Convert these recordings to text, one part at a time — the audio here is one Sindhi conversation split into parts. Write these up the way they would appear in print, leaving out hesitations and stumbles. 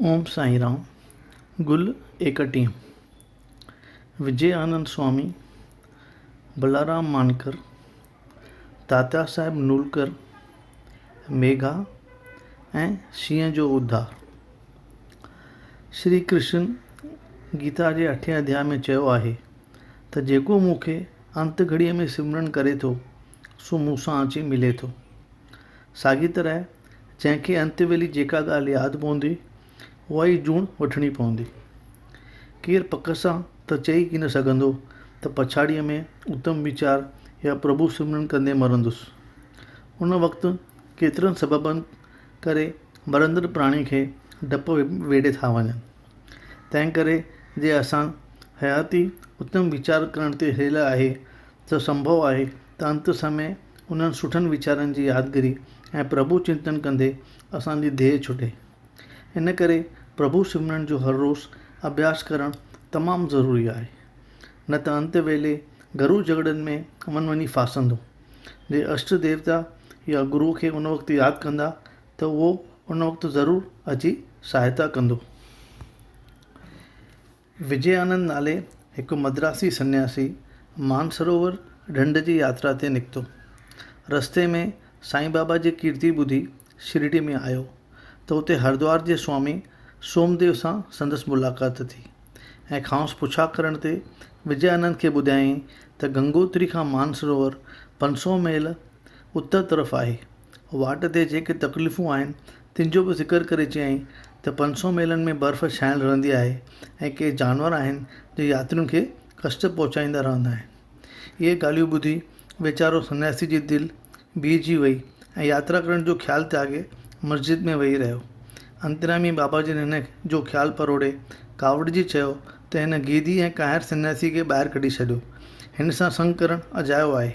اوم سائين رام، گل ايڪٽيهون، وجي آنند سوامي، بلارام مانڪر، تاتيا صاحب نولڪر، ميگها ۽ شينهن جو اڌار. شري ڪرشن گيتا جي اٺين اڌياء ۾ چيو آهي ته جيڪو مون کي انت گهڙيء ۾ سمرن ڪري ٿو، سو مون سان اچي ملي ٿو. ساڳي طرح جنهن کي انت ويلي جيڪا ڳالهه ياد پوندي، اها ئي جوڻ وٺڻي پوندي. ڪير پڪ سان ته چئي ڪين سگهندو ته پڇاڙيء ۾ اتم ويچار يا پرڀو سمرن ڪندي مرندس. ان وقت ڪيترن سببن ڪري مرندڙ پراڻي کي ڊپ ويڙهي ٿا وڃن. تنهنڪري جي اسان حياتي اتم ويچار ڪرڻ تي هليل آهي ته سنڀو آهي ته انت سمي انهن سٺن ويچارن جي يادگيري ۽ پرڀو چنتن ڪندي اسان جي ديهه ڇٽي. ان ڪري پرڀو سمرڻ جو هر روز اڀياس ڪرڻ تمام ضروري آهي. نه ته انت ويلي گهرو جهڳڙن ۾ من وڃي ڦاسندو. جي اشٽ ديوتا يا گروء کي ان وقت ياد ڪندا ته اهو ان وقت ضرور اچي سهائتا ڪندو. وجي آنند نالي هڪ مدراسي سنياسي مانسروور ڍنڍ جي ياترا تي نڪتو. رستي ۾ سائين بابا جي ڪيرتي ٻڌي شرڊي ۾ آيو ته اتي هردوار جي سوامي سومديو سان سندس ملاقات ٿي ۽ کانئس پڇا ڪرڻ تي وجي آنند کي ٻڌايائين ته گنگوتري کان مانسروور 500 ميل اتر طرف آهي. واٽ تي جيڪي تڪليفون آهن، تن جو به ذڪر ڪري چيائين ته 500 ميلن ۾ برف ڇانيل رهندي آهي ۽ ڪي جانور آهن جي ياترين کي ڪشٽ پهچائيندا رهندا آهن. اهي ڳالهيون ٻڌي ويچارو سنياسي جي دل بيهجي وئي ۽ ياترا ڪرڻ جو خيال تياڳي مسجد ۾ ويهي رهيو. انتريامي بابا جن هن جو خيال پروڙي ڪاوڙجي چيو ته هن گيدي ۽ ڪانئر سنياسي کي ٻاهر ڪڍي ڇڏيو. هن سان سنگ ڪرڻ اجايو آهي.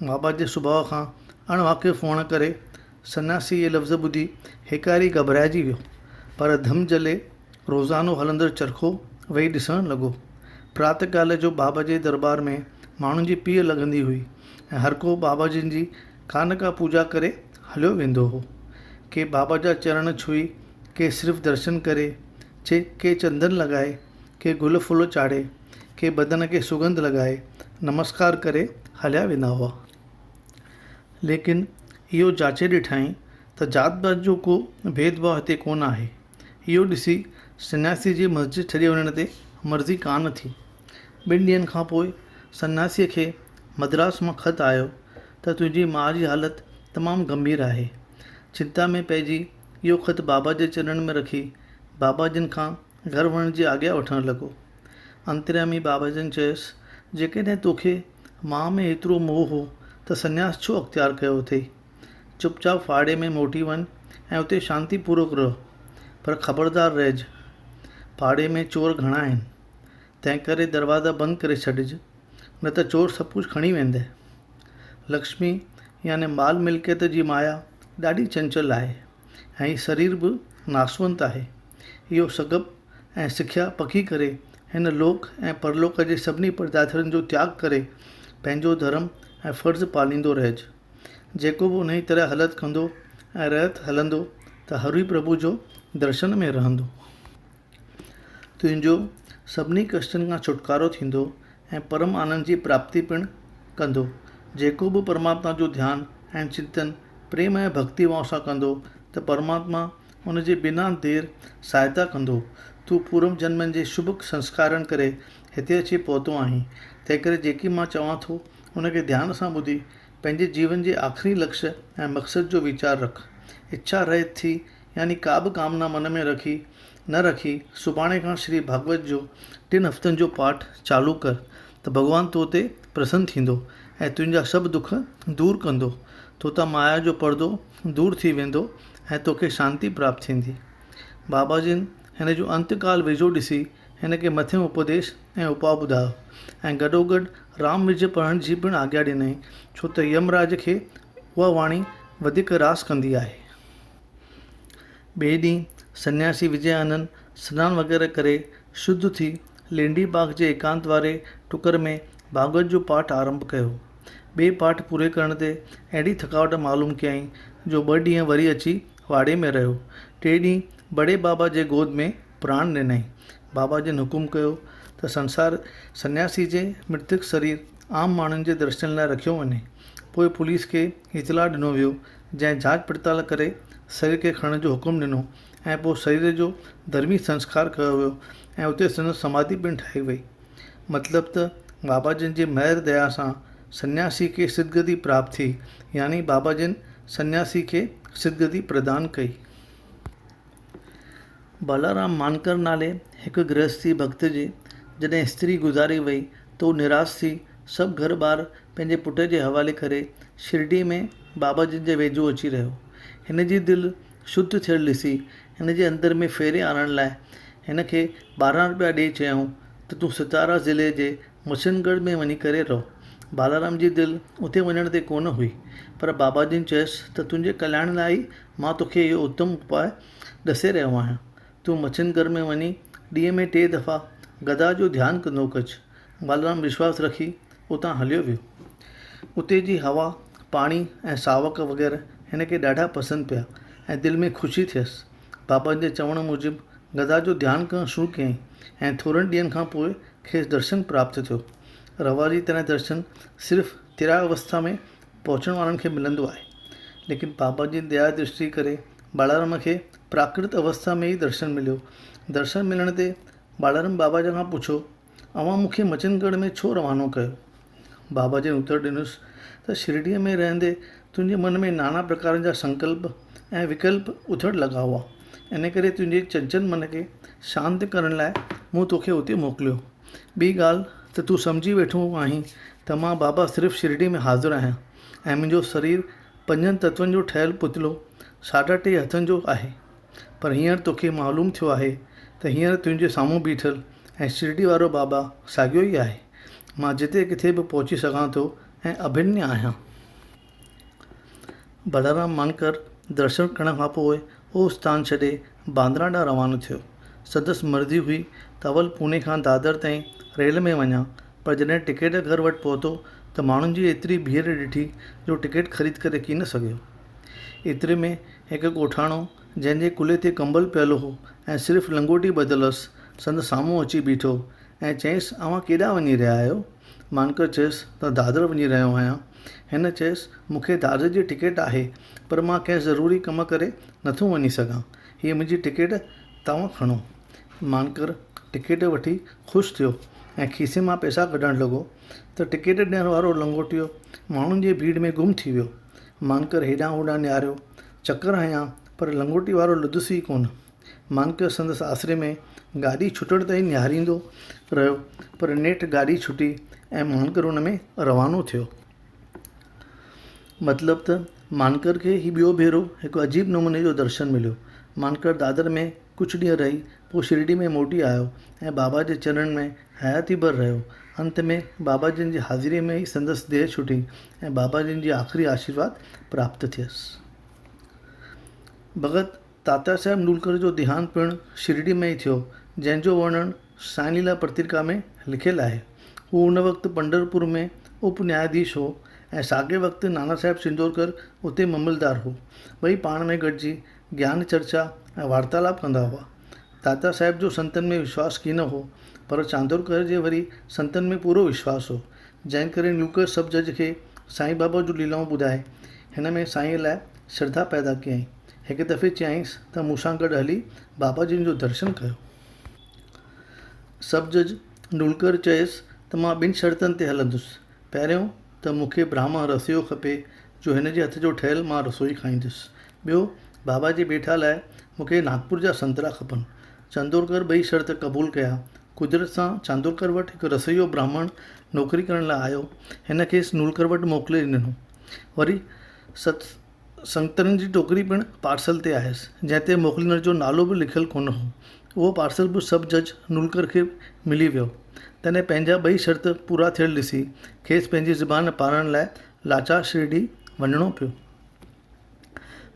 بابا جي سڀاء کان اڻ واقف هئڻ ڪري سنياسي اهي لفظ ٻڌي هيڪاري گهٻرائجي ويو، پر ڌم جهلي روزانو هلندڙ چرخو ويهي ڏسڻ لڳو. پرات ڪال جو بابا جي درٻار ۾ ماڻهن جي پيهه لڳندي هئي ۽ هرڪو بابا جن جي ڪا نه ڪا پوڄا ڪري هليو ويندو هو. ڪي بابا جا چرڻ ڇهي، ڪي صرف درشن ڪري، چي ڪي چندن لڳائي، ڪي گل ڦل چاڙهي، ڪي بدن کي سڳنڌ لڳائي نمسڪار ڪري هليا ويندا هئا. ليڪن اهو جاچي ڏٺائين ته ذات پات جو ڪو ڀيد ڀاء هتي ڪونه آهي. اهو ڏسي سنياسيء جي مسجد ڇڏي وڃڻ تي مرضي ڪانه ٿي. ٻن ڏينهن کان پوء سنياسيء کي مدراس مان خط آيو ته تنهنجي ماء جي حالت تمام گنڀير آهي. چنتا ۾ پئجي اهو خط بابا جي چرڻن ۾ رکي بابا جن کان گهر وڃڻ جي آگيا وٺڻ لڳو. انتريامي بابا جن چيس، جيڪڏهن توکي ماء ۾ ايترو موهه هو ته سنياس ڇو اختيار ڪيو اٿئي؟ چپ چاپ ڦاڙي ۾ موٽي وڃ ۽ اتي شانتي پوروڪ رهه. پر خبردار رهج، پاڙي ۾ چور گهڻا آهن، تنهنڪري دروازا بند ڪري ڇڏج، نه ته چور سڀ ڪجهه کڻي ويندء. لڪشمي يعني مال ملڪيت جي مايا ڏاڍي چنچل آهي ۽ هي سرير به ناسونت آهي. اهو سگهپ ۽ سکيا پڪي ڪري هن لوڪ ۽ پرلوڪ جي سڀني پرداٿرن جو تياڳ ڪري پنهنجو ڌرم ۽ فرض پاليندو رهج. جيڪو به انهيء طرح هلت ڪندو ۽ رهت هلندو ته هروئي پرڀو جو درشن ۾ رهندو. تنهنجو سڀني ڪشٽن کان ڇوٽڪارو ٿيندو ۽ پرم آنند جي پراپتي پڻ ڪندو. جيڪو به پرماتما جو ڌيان ۽ چنتن پريم ۽ ڀڳتي ڀاو سان ڪندو ته پرماتما ان جي بنا دير سهائتا ڪندو. تون پورو جنمن جي شڀ سنسڪارن ڪري هتي اچي پهتو آهين، تنهنڪري جيڪي مان چوان ٿو، ان کي ڌيان سان ٻڌي پنهنجي جيون جي آخري لڪش ۽ مقصد جو ويچار رک. اڇا رهت ٿي يعني ڪا به ڪامنا من ۾ رکي نه رکي سڀاڻي کان شري ڀاڳوت جو ٽن هفتن جو پاٺ چالو ڪر ته ڀڳوان تو تي پرسن ٿيندو ۽ تنهنجا سڀ دک دور ڪندو. تو تان مايا جو پردو دور ٿي ويندو ۽ توکي شانتي پراپت ٿيندي. بابا جن هن جو انت ڪال ويجهو ڏسي هن کي مٿيون اپديش ۽ اپاء ٻڌايو ۽ گڏوگڏ رام وجهه پڙهڻ جي پڻ آگيا ڏنائين ڇو ته يمراج کي اها واڻي وڌيڪ راس ڪندي آهي. ٻئي ڏينهن سنياسي وجي آنند سنان وغيره ڪري شڌ ٿي لينڊي باغ جي ايڪانت واري ٽڪر ۾ ڀاڳوت جو پاٺ آرنڀ ڪيو. ٻئي پاٺ پوري ڪرڻ تي اهڙي ٿڪاوٽ معلوم ڪيائين جو ٻه ڏينهن وري اچي واڙي ۾ رهيو. ٽئين ڏينهن بڙي بابا جي گود ۾ پراڻ ڏنائين. بابا جن حڪم ڪيو ته سنسار سنياسي جي مرتڪ سرير عام ماڻهن جي درشن لاء رکيو وڃي. پوء پوليس کي اطلاع ڏنو ويو، جنهن جاچ پڙتال ڪري سرير کي کڻڻ جو حڪم ڏنو ۽ پوء سرير جو ڌرمي سنسڪار ڪيو ويو ۽ اتي سندس سماڌي پڻ ٺاهي وئي. مطلب ته بابا جن جي مهر ديا سان سنياسي کي سدگتي پراپت ٿي يعني بابا جن سنياسي کي سدگتي پردان ڪئي. بالارام مانڪر نالي هڪ گرهستي ڀڳت جي جڏهن استري گذاري وئي ته هو نراس ٿي سڀ گهر ٻار پنهنجي پٽ جي حوالي ڪري شرڊي ۾ بابا جن جي ويجهو اچي رهيو. هن جي دل شڌ ٿيل ڏسي هن جي اندر ۾ ڦيري آڻڻ لاء هن کي 12 رپيا ڏئي چيائون ته تون ستارا ضلعي جي مسنگڙهه ۾ وڃي ڪري رهه. بالارام جي دل اتي وڃڻ تي ڪونه هئي، پر بابا جن چيس ته تنهنجي ڪلياڻ لاء ئي مان توکي اهو اتم اپاء ڏسي رهيو آهيان. تون مڇنگڙهه ۾ وڃي ڏينهن ۾ ٽي دفعا گدا جو ڌيان ڪندو ڪج. بالارام وشواس رکي اتان هليو ويو. اتي جي هوا، پاڻي ۽ ساوڪ وغيره هن کي ڏاڍا پسند پيا ۽ دل ۾ خوشي ٿيس. بابا جي چوڻ موجب گدا جو ڌيان ڪرڻ شروع ڪيائين ۽ ٿورن ڏينهن کان پوء کيس درشن پراپت ٿيو. رواجي طرح درشن صرف تريا اوسٿا ۾ پهچڻ وارن کي ملندو آهي، ليڪن بابا جي ديا درشٽي ڪري بالارام کي پراڪرت اوسٿا ۾ ئي درشن مليو. درشن ملڻ تي بالارام بابا جي کان پڇيو، اوهان مون کي مچنگڙهه ۾ ڇو روانو ڪيو؟ بابا جن اتر ڏنس ته شرڊيء ۾ رهندي تنهنجي من ۾ نانا پرڪارن جا سنڪلپ ۽ وڪلپ اٿڻ لڳا هئا، ان ڪري تنهنجي چنچل من کي شانت ڪرڻ لاء مون توکي اتي موڪليو. ٻي ڳالهه ته تون سمجهي ويٺو آهين ته مان بابا صرف شرڊي ۾ حاضر آهيان ۽ منهنجو سرير پنجن تتون جو ٺهيل پتلو ساڍا ٽي هٿن جو آهي. پر هينئر توکي معلوم ٿيو آهي ته هينئر تنهنجي سامهون بيٺل ۽ شرڊي وارو بابا ساڳيو ئي آهي. مان جتي ڪٿي به پهچي سگهان ٿو ۽ اڀنيه آهيان. بلارام مانڪر درشن ڪرڻ کان پوء اهو اسٿان ڇڏي باندرا ڏانهن روانو ٿيو. سندس مرضي هئي ته اول پوني کان دادر تائين ريل ۾ وڃان، پر جڏهن ٽڪيٽ گهر وٽ پهتو ته ماڻهن جي ايتري ڀيڙ ڏٺي جو ٽڪيٽ خريد ڪري ڪين سگهيو. ايتري ۾ هڪ ڳوٺاڻو، جنهن جي ڪلهي تي ڪمبل پيل هو ۽ صرف لنگوٽي ٻڌل هئس، سندس سامهون اچي بيٺو ۽ چيس، اوهان ڪيڏانهن وڃي رهيا آهيو؟ مانڪر چيس ته دادر وڃي رهيو آهيان. هن چيس، مون کي دادر جي ٽڪيٽ آهي، پر مان ڪنهن ضروري ڪم ڪري نٿو وڃي سگهان. هيء منهنجي ٽڪيٽ توهان کڻو. مانڪر ٽڪيٽ وٺي خوش ٿيو ۽ کيسي مان پئسا ڪڍڻ لڳو ته ٽڪيٽ ڏيڻ وارو لنگوٽيو ماڻهن جي ڀيڙ ۾ گم ٿي ويو. مانڪر هيڏانهن هوڏانهن نهاريو، چڪر هنيا، پر لنگوٽي وارو لڌس ئي ڪونه. مانڪر سندس آسري ۾ گاڏي ڇٽڻ تائين نهاريندو رهيو، پر نيٺ گاڏي ڇٽي ۽ مانڪر ان ۾ روانو ٿيو. مطلب ته مانڪر کي هي ٻيو ڀيرو هڪ عجيب نموني جو درشن مليو. مانڪر دادر ۾ ڪجهه ڏينهن رهي پوء شرڊي ۾ موٽي آيو ۽ بابا جي چرڻن ۾ حياتي ڀر رهيو. انت ۾ بابا جن جي حاضريء ۾ ئي سندس ديهه ڇٽي ۽ بابا جن جي آخري آشيرواد پراپت ٿيس. ڀڳت تاتيا صاحب نولڪر جو ديهانت پڻ شرڊي ۾ ئي ٿيو، جنهن جو ورڻن سائين ليلا پترڪا ۾ لکيل آهي. هو ان وقت پنڍرپور ۾ اپ نياياڌيش هو ۽ ساڳئي وقت نانا صاحب چندورڪر اتي مملدار هو. ٻئي پاڻ ۾ گڏجي گيان چرچا ۽ وارتالاپ ڪندا هئا. داتا صاحب جو سنتن ۾ وشواس ڪين هو، پر چاندورڪر جي وري سنتن ۾ پورو وشواس هو، جنهن ڪري نيوڪر سب جج کي سائين بابا جون ليلائون ٻڌائي، هن ۾ سائينء لاء شرڌا پيدا ڪيائين. هڪ دفعي چيائينس ته مون سان گڏ هلي بابا جن جو درشن ڪيو. سب جج نولڪر چيس ته مان ٻن شرطن تي هلندس، پهريون ته مون کي براهمڻ رسويو کپي جو هن جي هٿ جو ٺهيل مان رسوئي کائيندس. ٻيو، بابا جي ٻيٺا لاء مون کي ناگپور جا سنترا کپن. چندورڪر ٻئي شرط قبول ڪيا. قدرت سان چاندورڪر وٽ هڪ رسويو براهمڻ نوڪري ڪرڻ لاء آيو. هن کيس نولڪر وٽ موڪلي ڏنو. وري ست سنگترن جي ٽوڪري پڻ پارسل تي آيس، جنهن تي موڪليندڙ جو نالو به لکيل ڪونه هو. اهو پارسل به سب جج نولڪر کي ملي ويو. تڏهن پنهنجا ٻئي شرط پورا ٿيل ڏسي، کيس پنهنجي زبان پارڻ لاء لاچار شرڊي وڃڻو پيو.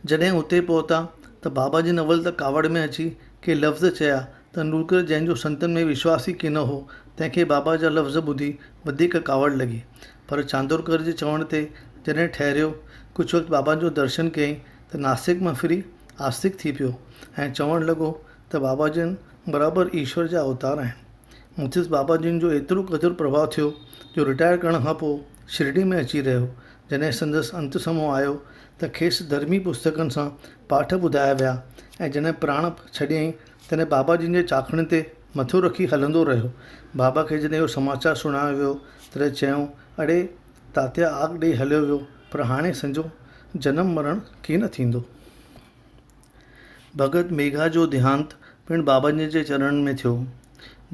جڏهن اتي پهتا ته بابا جن اول ته ڪاوڙ ۾ اچي ڪي لفظ چيا ته نولڪر جنهن جو سنتن ۾ وشواس ئي ڪين هو، تنهن کي بابا جا لفظ ٻڌي وڌيڪ ڪاوڙ لڳي. پر چاندورڪر جي چوڻ تي جڏهن ٺهريو، ڪجهه وقت بابا جو درشن ڪيائين ته ناستڪ مان ڦري آستڪ ٿي پيو. ۽ چوڻ لڳو ته بابا جن برابر ايشور جا اوتار آهن. مٿس بابا جن جو ايترو قدر پرڀاء ٿيو جو رٽائر ڪرڻ کان پوء شرڊي ۾ اچي رهيو. جڏهن سندس انت سمو آيو ته کيس ڌرمي پستڪن سان پاٺ ٻڌايا ويا ۽ جڏهن پراڻ ڇڏيائين تڏهن بابا جن جي چاکڙين تي مٿو رکي هلندو رهيو. بابا کي جڏهن اهو سماچار سڻايو ويو تڏهن چيائون، اڙي تاتيا آگ ڏئي هليو ويو پر هاڻي سنجو جنم مرڻ ڪين ٿيندو. ڀڳت ميگها جو ديهانت پڻ بابا جن جي چرڻن ۾ ٿيو.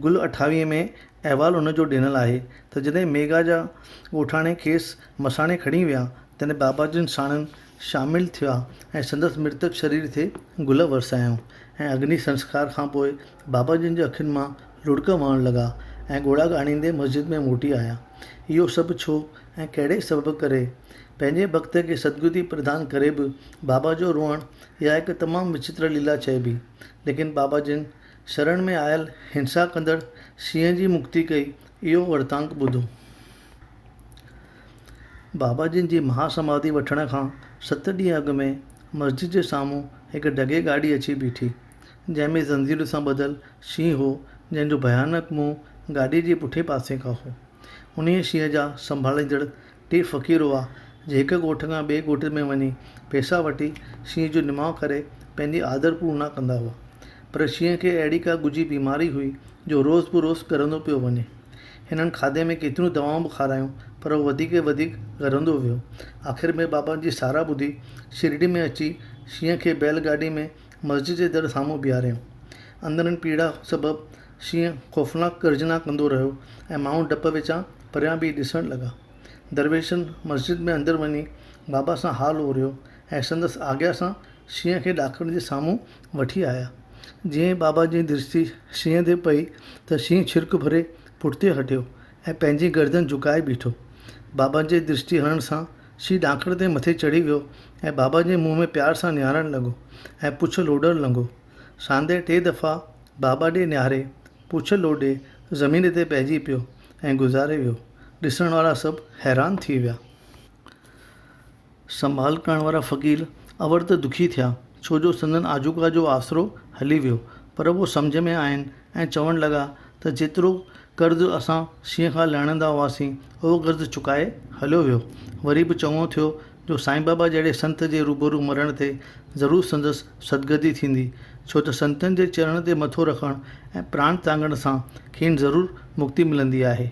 گل اٺاويهين ۾ احوال ان جو ڏنل آهي ته جڏهن ميگها جا ڳوٺاڻي کيس مساڻي کڻي ويا تڏهن بابا جن ساڻن شامل ٿيا ۽ سندس مرتڪ شرير تي گل ورسايائون ۽ اگني سنسڪار کان پوء بابا جن جي اکين مان لڙڪ وهڻ لڳا ۽ ڳوڙها ڳاڙيندي مسجد ۾ موٽي آيا. اهو سڀ ڇو ۽ ڪهڙي سبب ڪري؟ پنهنجي ڀڳت کي سدگتي پردان ڪري به بابا جو روئڻ اها هڪ تمام وچتر ليلا چئبي. ليڪن بابا جن شرڻ ۾ آيل هنسا ڪندڙ شينهن جي مڪتي ڪئي اهو ورتانت ٻڌو. بابا جن جي مها سماڌي وٺڻ کان ست ڏينهن اڳ ۾ مسجد جي سامهون هڪ ڍڳي گاڏي اچي بيٺي. جنهن ۾ زنجير سان ٻڌل شينهن هو، جنهن جو ڀيانڪ منهن گاڏيء جي پٺئين پاسي کان هو. انهيء شينهن جا سنڀاليندڙ ٽي فقير هئا، جي هڪ ڳوٺ کان ٻئي ڳوٺ ۾ وڃي پئسا وٺي شينهن جو نماء ڪري پنهنجي آدر پورنا ڪندا هئا. پر شينهن کي اهڙي ڪا ڳجهي بيماري هئي، جو روز بروز ڳرندو پيو وڃي. هنن کاڌي ۾ ڪيتريون دوائون به کارايون، پر هو وڌيڪ وڌيڪ ڳرندو ويو. آخر ۾ بابا جي ساراهه ٻڌي شرڊي ۾ اچي شينهن کي بيل گاڏي ۾ مسجد جي در سامهون بيهاريائون. اندرين پيڙا سبب شينهن خوفناڪ گرجنا ڪندو رهيو ۽ ماڻهو ڊپ وچان پريان بيهي ڏسڻ لڳا. درويشن مسجد ۾ اندر وڃي بابا سان حال اوريو ۽ سندس آگيا سان شينهن کي ڏاڪڻ جي سامهون وٺي آيا. جيئن ئي بابا جي درشتي شينهن تي پئي ته شينهن ڇرڪ ڀري پٺتي هٽيو ۽ پنهنجي گردن جهڪائي بيٺو. بابا جي درشتي هڻڻ سان شينهن ڏاڪڻ تي مٿي چڙهي ويو ۽ بابا جي منهن ۾ پيار سان نهارڻ لڳو ۽ پڇ لوڏڻ لڳو. ساندهه ٽي دفعا بابا ڏي نهاري، پڇ لوڏي زمين تي پئجي پيو ۽ گذاري ويو. ڏسڻ وارا سڀ حيران ٿي ويا. سنڀال ڪرڻ وارا فقير اور ته دکي ٿيا، ڇو جو سندن آجوڪا جو آسرو هلي ويو، پر اهو سمجهه ۾ آين ۽ چوڻ لڳا ته جيترو قرض اسان شينهن کان لهڻندا هئاسين، اهو قرض چڪائي هليو ويو. وري به چڱو ٿيو جو سائين بابا جهڙي سنت جي روبرو مرڻ تي ضرور سندس سدگتي ٿيندي، ڇو ته سنتن جي چرڻ تي مٿو رکڻ ۽ پراڻ تانگهڻ سان کين ضرور مڪتي ملندي آهي.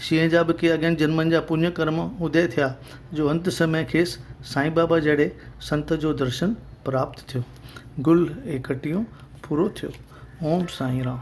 شينهن جا به ڪي اڳين جنمن جا پڃ ڪرم ادي ٿيا، جو انت سمي کيس سائين بابا جهڙي سنت جو درشن پراپت ٿيو. گل ايڪٽيهون پورو ٿيو. اوم سائين رام.